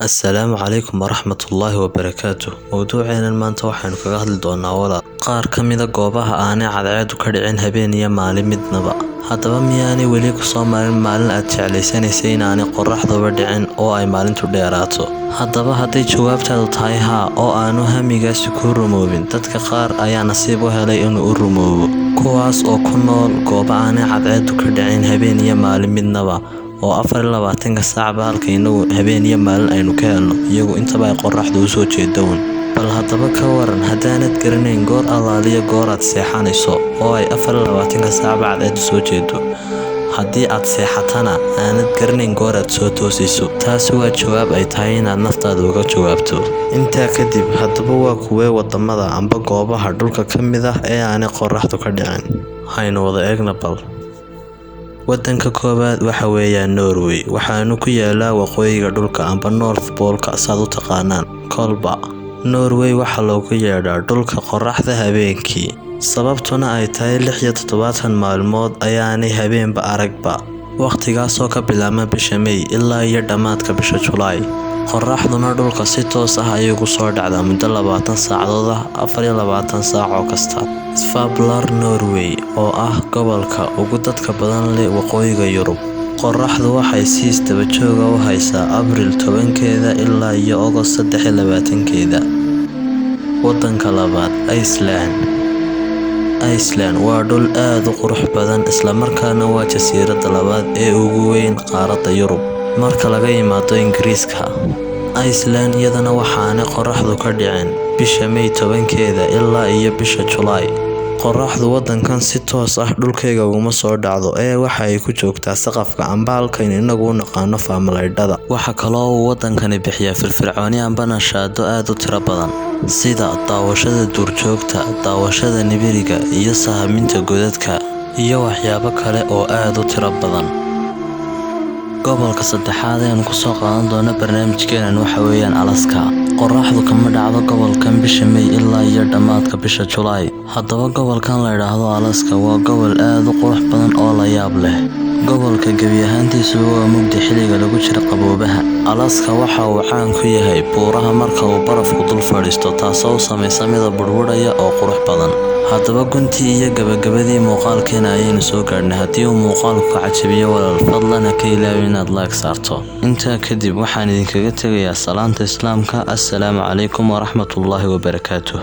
Assalaamu calaykum waraxmatullaahi wabarakaatu. Mowduuceenan maanta waxaynu kaga hadli doonaa, walaal, qaar ka mida goobaha aanay cadceedu ka dhicin habeen iyo maalin midnaba. Haddaba, miyaanay weli kusoo marin maalin aad jeclaysanaysay inaanay qorraxduba dhicin oo ay maalintu dheeraato? Haddaba, hadday jawaabtaadu tahay haa oo aanu hamigaasi kuu rumoobin, dadka qaar ayaa nasiib u helay inuu u rumoobo, kuwaas oo ku nool goobo aanay cadceedu ka dhicin habeen iyo maalin midnaba, oo 24-ka saacba halka inagu habeen iyo maalin aynu ka helno, iyagu intaba ay qorraxdu usoo jeedown. Bal haddaba ka waran haddaanad garanayn goor allaaliyo gooraad seexanayso oo ay 24-ka saacba cadceedu soo jeedo, haddii aad seexatana aanad garanayn gooraad soo toosayso? Taasi waa jawaab ay tahay inaad naftaada uga jawaabto. Intaa kadib, haddaba waa kuwee wadamada amba goobaha dhulka ka mid ah ee aanay qorraxdu ka dhicin? Haynu wada eegna bal. Wadanka koowaad waxa weeyaan Norway. Waxaanu ku yaalaa waqooyiga dhulka amba North Pole-ka saad u taqaanaan kolba. Norway waxaa loogu yeedhaa dhulka qorraxda habeenkii, sababtuna ay tahay 76 maalmood ayaanay habeenba aragba, wakhtigaasoo ka bilaabma bisha May ilaa iyo dhammaadka bisha Julaay. Qorraxduna dhulka si toos ah ayay ugu soo dhacdaa muddo 20 saacadood ah 24 saac oo kasta. Svalbard, Norway, oo ah gobolka ugu dadka badan leh waqooyiga Yurub, qorraxdu waxay si isdaba jooga u haysaa Abriil 10-keeda ilaa iyo Ogost 23-keeda. Wadanka labaad, Iceland. Iceland waa dhul aad u qurux badan, islamarkaana waa jasiiradda labaad ee ugu weyn qaaradda Yurub marka laga yimaado Ingiriiska. Iceland iyadana waxaanay qorraxdu ka dhicin bisha May 10-keeda ilaa iyo bisha Julaay. Qorraxdu wadankan si toos ah dhulkayga uguma soo dhacdo ee waxa ay ku joogtaa saqafka amba halkaynu inagu u naqaano faamalaydhada. Waxa kaloo uu wadankani bixiyaa firfircooni amba nashaado aad u tiro badan, sida daawashada duurjoogta, daawashada nibiriga iyo sahaminta godadka, iyo waxyaabo kale oo aad u tiro badan. Gobolka saddexaad ee aanu kusoo qaadan doono barnaamijkeenan waxa weeyaan Alaska. Qorraxdu kama dhacdo gobolkan bisha May ilaa iyo dhammaadka bisha Julaay. Haddaba, gobolkan la idhaahdo Alaska waa gobol aad u qurux badan oo la yaab leh. Gobolka gebi ahaantiisuba waa mugdi xilliga lagu jiro qaboobaha. Alaska waxa uu caan ku yahay buuraha marka uu barafku dul fadhiisto, taasoo u samaysa midab budhbudhaya oo qurux badan. Haddaba, guntii iyo gabagabadii muuqaalkeena ayaynu soo gaadhnay. Haddii uu muuqaalku ka cajabiyo, walaal, fadlan ha ka ilaawin inaad like saarto. Intaa kadib waxaan idinkaga tegayaa salaanta Islaamka: assalaamu calaykum waraxmatullaahi wabarakaatuh.